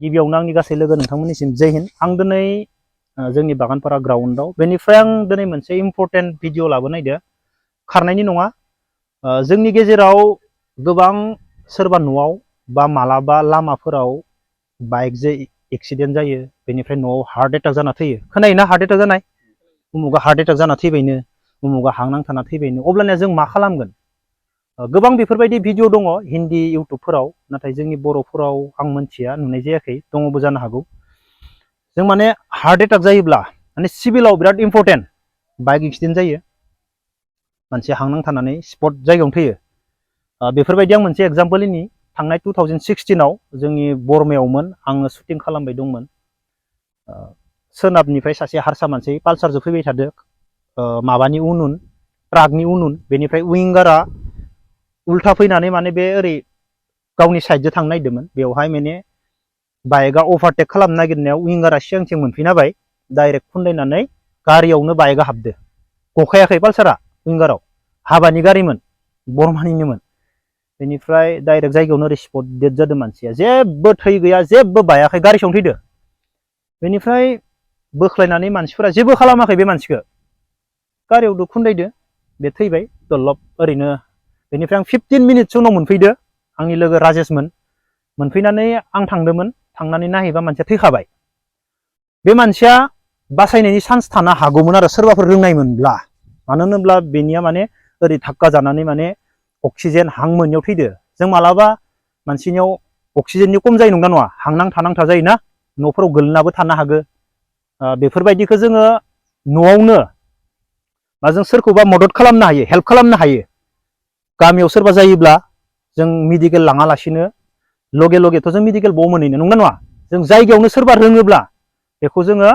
गिबियावनो आंनि गासै लोगो नोंथांमोननिसिम जय हिन्द। आं दिनै जोंनि बागानपारा ग्राउन्डआव बेनिफ्राय आं दिनै मोनसे इम्परटेन्ट भिडिअ लाबोनायदो। खारनायनि नङा, जोंनि गेजेराव गोबां सोरबा न'आव बा मालाबा लामाफोराव बाइकजों एक्सिडेन्ट जायो, बेनिफ्राय न'आव हार्ट एटाक जाना थैयो। खोनायोना हार्ट एटाक जानाय? उमुगा हार्ट एटाक जाना थैबायनो, उमुगा हां नांथाना थैबायनो। अब्लानिया जों मा खालामगोन? गोबां बेफोरबायदि भिडिअ दङ हिन्दी इउटुबफोराव, नाथाय जोंनि बर'फोराव आं मोनथिया, नुनाय जायाखै, दङबो जानो हागौ। जों माने हार्ट एटाक जायोब्ला माने सिभिलाव बिराद इम्परटेन्ट, बाइक एक्सिडेन्ट जायो, मानसिया हां नांथानानै स्पट जायगायावनो थैयो। बेफोरबायदि आं मोनसे एग्जाम्पोल होनि। थांनाय 2016आव जोंनि बरमायावमोन, आङो शुटिं खालामबाय दंमोन। सोनाबनिफ्राय सासे हारसा मानसि पालसारजों फैबाय थादो, माबानि उन उन, ट्राकनि उन उन, बेनिफ्राय विंगारा उल्था फैनानै माने बे ओरै गावनि साइडजों थांनो नागिरदोंमोन। बेवहाय माने बाइकआ अभारटेक खालामनो नागिरनायाव विंगारा सिगांथिं मोनफैना होबाय, डाइरेक्ट खुन्दायनानै गारियावनो बाइकआ हाबदो। गखायाखै पालसारा विंगाराव, हाबानि गारिमोन, बरमानिनोमोन। बेनिफ्राय डाइरेक्ट जायगायावनो ओरै स्पट डेड जादों मानसिया, जेबो थै गैया, जेबो बायाखै, गारि सायावनो थैदो। बेनिफ्राय बोख्लायनानै मानसिफोरा जेबो खालामाखै बे मानसिखौ, गारियाव खुन्दायदो, बे थैबाय दललब ओरैनो। बेनिफ्राय आं 15 मिनिटसो उनाव मोनफैदो, आंनि लोगो राजेसमोन। मोनफैनानै आं थांदोंमोन, थांनानै नायहैबा मानसिया थैखाबाय। बे मानसिया बासायनायनि चान्स थानो हागौमोन आरो सोरबाफोर रोंनायमोनब्ला। मानो होनोब्ला बेनिया माने ओरै धाक्का जानानै माने अक्सिजेन हां मोनियाव थैदो। जों मालाबा मानसिनियाव अक्सिजेननि खम जायो, नंगौना नङा? हां नांथा नांथा जायोना, न'फोराव गोलैनाबो थानो हागौ। बेफोरबायदिखौ जोङो न'आवनो बा जों सोरखौबा मदद खालामनो हायो, हेल्प खालामनो हायो। गामियाव सोरबा जायोब्ला जों मेडिकेल लाङालासिनो लगे लगेथ' जों मेडिकेल बबाव मोनहैनो, नंगौना नङा? जों जायगायावनो सोरबा रोङोब्ला बेखौ जोङो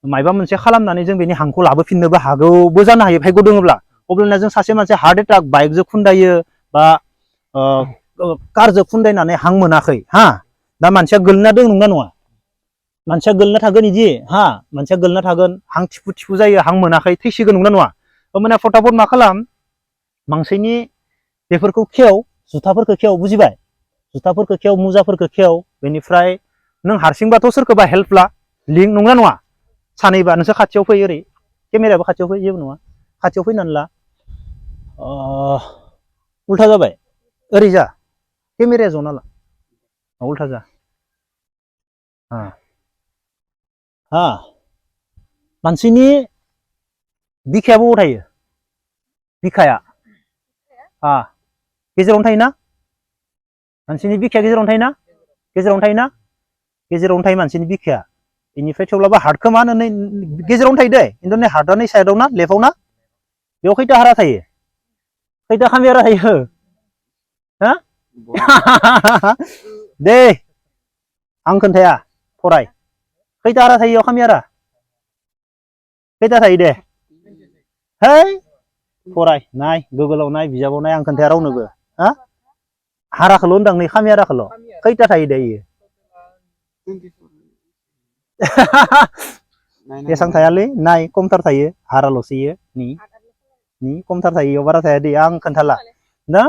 माबा मोनसे खालामनानै जों बेनि हांखौ लाबोफिननोबो हागौबो जानो हायो, भाग्य दङब्ला। अब्लाना जों सासे मानसिया हार्ट एटाक बाइकजों खुन्दायो बा कारजों खुन्दायनानै हां मोनाखै, हा, दा मानसिया गोलैना दं, नंगौना नङा? मानसिया गोलैना थागोन इदि, हा, मानसिया गोलैना थागोन, हां थिफु थिफु जायो, हां मोनाखै, थैसिगोन, नंगौना नङा? होमबाना फटाफट मा खालाम, मानसिनि बेफोरखौ खेव, जुथाफोरखौ खेव, बुजिबाय? जुथाफोरखौ खेव, मुजाफोरखौ खेव। बेनिफ्राय नों हारसिंबाथ' सोरखौबा हेल्प ला, लिंक, नंगौना नङा? सानैबा नोंसोर खाथियाव फै, ओरै केमेरायाबो खाथियाव फै, जेबो नङा, खाथियाव फैनानै ला। उल्था जाबाय, ओरै जा, केमेराया जना ला, उल्था जा, मानसिनि बिखाया बबाव थायो? बिखाया गेजेरावनो थायोना? मानसिनि बिखाया गेजेरावनो थायोना? गेजेरावनो थायोना? गेजेरावनो थायो मानसिनि बिखाया। बेनिफ्राय थेवब्लाबो हार्टखौ मा होनो, नै गेजेरावनो थायो दै, खिन्थु नै हार्टआ नै साइडआव ना, लेफ्टआव ना? बेयाव खैथा हारा थायो? खैथा खामियारा थायो? हा? दे आं खोन्थाया, फराय। खैथा हारा थायो खामियारा? खैथा थायो दे? है, फराय, नाय, गुगोलाव नाय, बिजाबाव नाय, आं खोन्थाया रावनोबो। हा? हाराखौल' होनदां, नै खामियाराखौल'। खैथा थायो दे इयो? बेसेबां थायालै, नाय, खमथार थायो, हाराल'सो इयो, खमथार थायो, इयाव बारा थाया दे, आं खोन्थाला। दा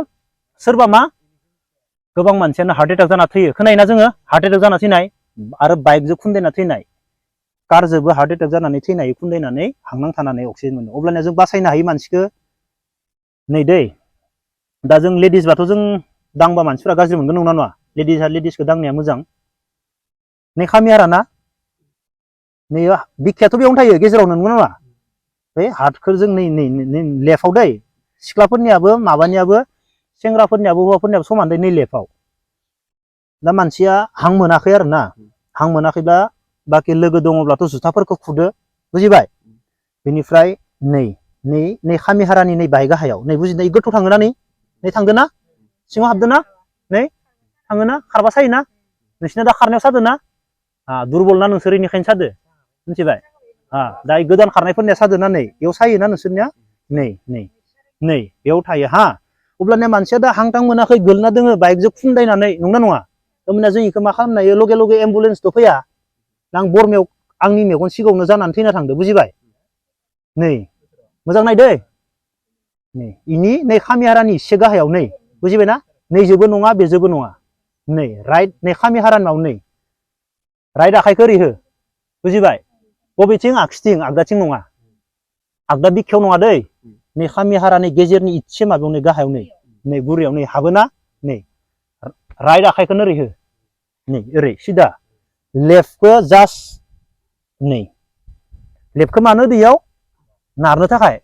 सोरबा मा, गोबां मानसियानो हार्ट एटाक जाना थैयो, खोनायोना जोङो? हार्ट एटाक जाना थैनाय, आरो बाइकजों खुन्दायना थैनाय, कारजोंबो हार्ट एटाक जानानै थैनाय, खुन्दायनानै हां नांथानानै अक्सिजेन मोनो। अब्लानिया जों बासायनो हायो मानसिखौ। नै दै, दा जों लेडिसबाथ' जों दांबा मानसिफोरा गाज्रि मोनगोन, नंगौना नङा? लेडिसआ लेडिसखौ दांनाया मोजां। नै खामियाराना, नै बिखायाथ' बेयावनो थायो, गेजेरावनो, नंगौना नङा? बे हार्टखौ जों नै लेफ्टआव दै, सिख्लाफोरनियाबो माबानियाबो, सेंग्राफोरनियाबो हौवाफोरनियाबो समान दै, नै लेफ्टआव। दा मानसिया हां मोनाखै आरो ना, हां मोनाखैब्ला बाखि लोगो दङब्लाथ' जुथाफोरखौ खुदो, बुजिबाय? बेनिफ्राय नै खामि हारानि नै बाहाय गाहायाव, नै बुजिदों, गोथौ थाङोना, नै थांदों ना? सिङाव हाबदों ना? नै थाङोना? खारबा सायोना? नोंसिना दा खारनायाव सादों ना? दुरबल ना नोंसोर, इनिखायनो सादो, मिथिबाय? दा गोदान खारनायफोरनिया सादोना, नै बेयाव सायोना नोंसोरनिया? नै बेयाव थायो, हा। अब्लानिया मानसिया दा हां थां मोनाखै, गोलैना दोङो बाइकजों खुन्दायनानै, नंगौना नङा? होमबानिया जों इखौ मा खालामनो हायो, लगे लगे एम्बुलेन्सथ' फैया। आं बरमायाव आंनि मेगन सिगाङावनो जानानै थैना थांदो, बुजिबाय? नै मोजां नायदै, नै खामि हारानि एसे गाहायाव, नै बुजिबायना? नैजोबो नङा, बेजोबो नङा, नै राइट, नै खामि हारानि माबायाव, नै राइट आखाइखौ ओरै हो बुजिबाय बबेथिं आगसिथिं आगदाथिं नङा आगदा बिखायाव नङा दै नै खामि हारानि गेजेरनि इसे माबायाव नै गाहायाव नै गुरियाव नै हाबोना नै राइट आखाइखौनो ओरै हो नै ओरै सिदा लेफ्टखौ जास्ट नै लेफ्टखौ मानो दैयाव नारनो थाखाय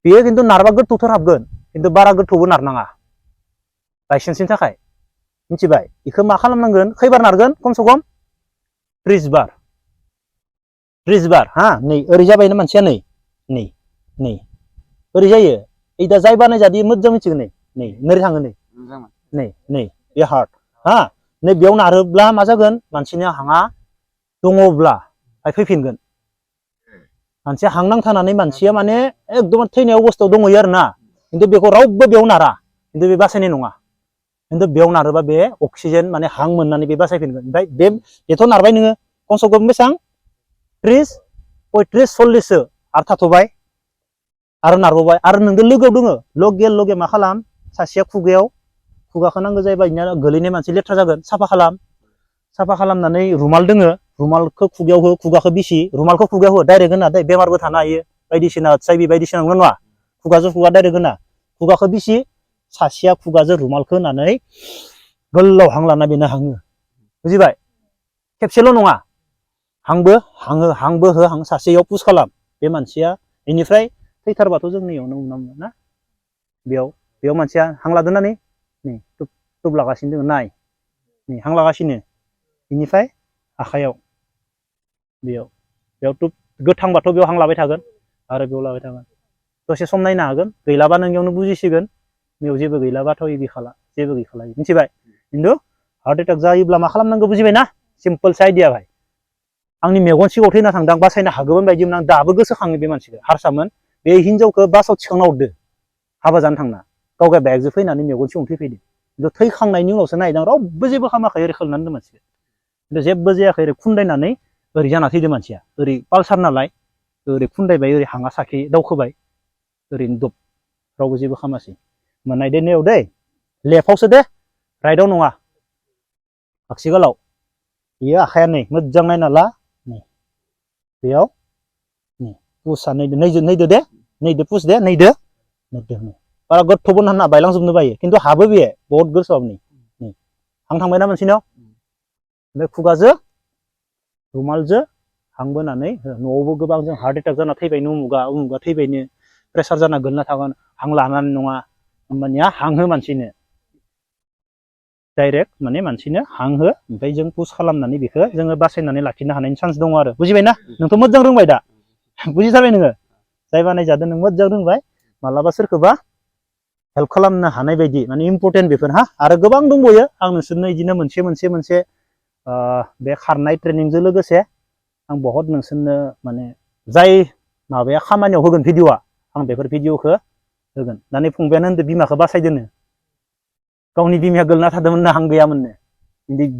बेयो खिन्थु नारबा गोथौथार हाबगोन खिन्थु बारा गोथौबो नारनाङा लाइसेन्सनि थाखाय मिथिबाय बेखौ मा खालामनांगोन खैबार नारगोन खमसे खम 30 बार हा नै ओरै जाबायना मानसिया नै नै नै ओरै जायो ओइ दा जाय बानायजादि मोजां मिथिगोन नै नोरै थाङो नै बे हार्ट हा नै बेयाव नारोब्ला मा जागोन मानसिनि हाङा दङब्ला फैफिनगोन मानसिया हां नांथानानै मानसिया माने एकदम थैनाय अबस्थायाव दंहैयो आरोना खिन्थु बेखौ रावबो बेयाव नारा खिन्थु बे बासायनाय नङा खिन्थु बेयाव नारोबा बे अक्सिजेन माने हां मोननानै बे बासायफिनगोन ओमफ्राय बेथ' नारबाय नोङो खमसे खम बेसेबां 30 35 40सो आरो थाथ'बाय आरो नारबावबाय आरो नोंजों लोगोआव दोङो लगे मा खालाम सासेया खुगाखौ नांगौ जायोबा बिनिया गोलैनाय मानसि लेथ्रा जागोन साफा खालामनानै रुमाल दोङो रुमालखौ खुगायाव हो खुगाखौ बिसि रुमालखौ खुगायाव हो डाइरेक्ट होना दै बेमारबो थानो हायो बायदिसिना HIV बायदिसिना नंगौ नङा खुगाजों खुगा डाइरेक्ट होना खुगाखौ बिसि सासेया खुगाजों रुमालखौ होनानै गोलाव हां लाना बेनो हाङो बुजिबाय खेबसेल' नङा हांबो हो हां सासेयाव पुस खालाम बे मानसिया बेनिफ्राय थैथारबाथ' जों नैयावनो नुनो मोनो ना बेयाव मानसिया हां लादोंना नै टुब लागासिनो दङ नाय नै हां लागासिनो बेनिफ्राय आखाइयाव बेयाव टुब गोथांबाथ' बेयाव हां लाबाय थागोन आरो बेयाव लाबाय थागोन दसे सम नायनो हागोन गैलाबा नोंनियावनो बुजिसिगोन बेयाव जेबो गैलाबाथ' गैखाला जेबो गैखाला मिथिबाय खिन्थु हार्ट एटाक जायोब्ला मा खालामनांगौ बुजिबाय ना सिम्पोलसो आइडिया भाई आंनि मेगन सिगाङाव थैना थांदां बासायनो हागौमोन बायदिमोन आं दाबो गोसोखाङो बे मानसिखौ हारसामोन बे हिनजावखौ बासाव थिखांना हरदो हाबा जानो थांना गावगा बाइकजों फैनानै मेगन सिगाङाव थैफैदो खिन्थु थैखांनायनि उनावसो नायदां रावबो जेबो खालामाखै ओरै खालामनानै दोन मानसिखौ खिन्थु जेबो जायाखै ओरै खुन्दायनानै ओरै जाना थैदो मानसिया ओरै पालसार नालाय ओरै खुन्दायबाय ओरै हाङा साखि दावखोबाय ओरैनो दब रावबो जेबो खालामासै मोननायदो नेव दै लेफ्टआवसो दे राइटआव नङा आगसिगालाव बेयो आखाया नै मोजां नायना ला नै बेयाव नै पुसआ नैदो दे नैदो पुस दे नैदो बारा गोथौबो होनना बायलांजोबनो बायो खिन्थु हाबो बेयो बहुत गोसोआव नै हां थांबायना मोनसेनाव ओमफ्राय खुगाजों रुमालजों हां बोनानै न'आवबो गोबां जों हार्ट एटाक जाना थैबायनो उमुगा थैबायनो प्रेसार जाना गोलैना थागोन हां लानानै नङा होमबानिया हां हो मानसिनो डाइरेक्ट माने मानसिनो हां हो ओमफ्राय जों पुस खालामनानै बेखौ जोङो बासायनानै लाखिनो हानायनि चान्स दङ आरो बुजिबायना नोंथ' मोजां रोंबाय दा बुजिथारबाय नोङो जाय बानायजादों नों मोजां रोंबाय मालाबा सोरखौबा हेल्प खालामनो हानाय बायदि माने इम्परटेन्ट बेफोर हा आरो गोबां दंबावो आं नोंसोरनो बिदिनो मोनसे बे खारनाय ट्रेनिंजों लोगोसे आं बहुत नोंसोरनो माने जाय माबाया खामानियाव होगोन भिडिअ'आ आं बेफोर भिडिअ'खौ होगोन दा नै फंबायानो होनदो बिमाखौ बासायदोनो गावनि बिमाया गोलैना थादोंमोननो हां गैयामोननो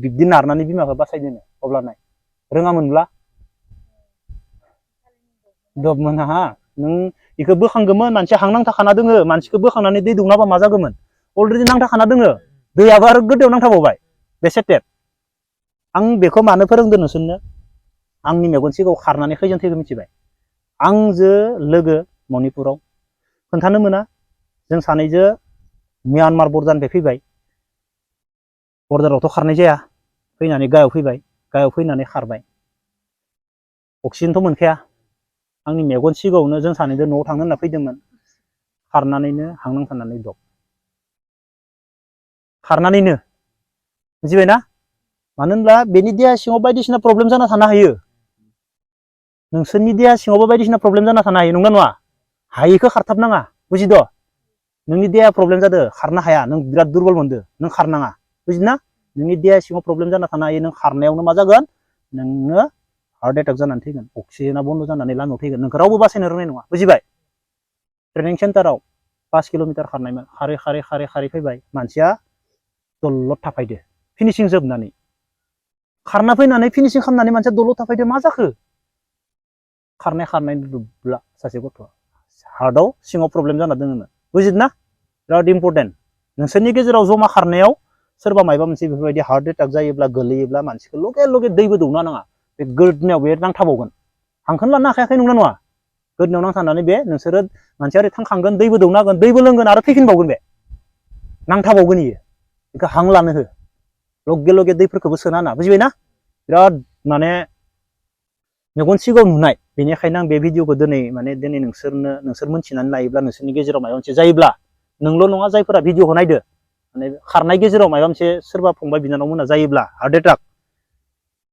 बिब्दि नारनानै बिमाखौ बासायदोनो अब्ला नाय रोङामोनब्ला दबमोन हा नों बेखौ बोखांगौमोन मानसिया हां नांथाखाना दोङो मानसिखौ बोखांनानै दै दौनाबा मा जागौमोन अलरेडि नांथाखाना दोङो दैयाबो आरो गोदोआव नांथाबावबाय बे सेटेट आं बेखौ मानो फोरोंदों नोंसोरनो आंनि मेगन सिगाङाव खारनानै खैजोन थैखौ मिथिबाय आंजो लोगो मणिपुराव खोन्थानो मोना जों सानैजों म्यानमार बर्डारनिफ्राय फैबाय बर्डारावथ' खारनाय जाया फैनानै गायाव फैबाय गायाव फैनानै खारबाय अक्सिजेनथ' मोनखाया आंनि मेगन सिगाङावनो जों सानैजों न'आव थांनो होनना फैदोंमोन खारनानैनो हां नांथानानै दं खारनानैनो बुजिबायना मानो होनब्ला बेनि देहा सिङाव बायदिसिना प्रब्लेम जाना थानो हायो नोंसोरनि देहा सिङावबो बायदिसिना प्रब्लेम जाना थानो हायो नंगौना नङा हायिखौ खारथाबनाङा बुजिद' नोंनि देहाया प्रब्लेम जादों खारनो हाया नों बिराद दुरबल मोनदों नों खारनाङा बुजिना नोंनि देहा सिङाव प्रब्लेम जाना थानो हायो नों खारनायावनो मा जागोन नोङो हार्ट एटाक जानानै थैगोन अक्सिजेना बन्द' जानानै लामायाव थैगोन नोंखौ रावबो बासायनो रोंनाय नङा बुजिबाय ट्रेनिं सेन्टाराव 5 किल'मिटार खारनायमोन खारै फैबाय मानसिया दलद थाफायदो फिनिसिं जोबनानै खारना फैनानै फिनिसिं खालामनानै मानसिया दलद थाफायदो मा जाखो खारनाय दुब्ला सासे गथ'आ हार्टआव सिङाव प्रब्लेम जाना दोङोमोन बुजिदोंना बिराद इम्परटेन्ट नोंसोरनि गेजेराव जमा खारनायाव सोरबा मायबा मोनसे बेफोरबायदि हार्ट एटाक जायोब्ला गोलैयोब्ला मानसिखौ लगे लगे दैबो दौना नाङा बे गोदनायाव बे नांथाबावगोन हांखोन लानो हाखायाखै नंना नङा गोदनायाव नांथानानै बे नोंसोरो मानसिया ओरै थांखांगोन दैबो दौना होगोन दैबो लोंगोन आरो थैफिनबावगोन बे नांथाबावगोन इयो बेखौ हां लानो हो लगे लगे दैफोरखौबो सोना होना बुजिबायना बिराद माने मेगन सिगाङाव नुनाय बेनिखायनो आं बे भिडिअखौ दिनै नोंसोर मोनथिनानै लायोब्ला नोंसोरनि गेजेराव माबा मोनसे जायोब्ला नोंल' नङा जायफोरा भिडिअखौ नायदो माने खारनाय गेजेराव माबा मोनसे सोरबा फंबाय बिनानावमोना जायोब्ला हार्ट एटाक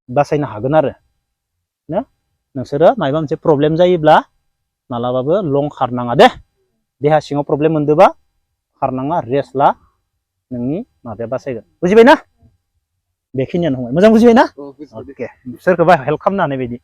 बासायनो हागोन आरो ना नोंसोरो माबा मोनसे प्रब्लेम जायोब्ला मालाबाबो लं खारनाङा दे देहा सिङाव प्रब्लेम मोनदोंबा खारनाङा रेस्ट ला नोंनि माबाया बासायगोन बुजिबायना बेखिनियानो फंबाय मोजां बुजिबायना अके सोरखौबा हेल्प खालामनो हानाय बायदि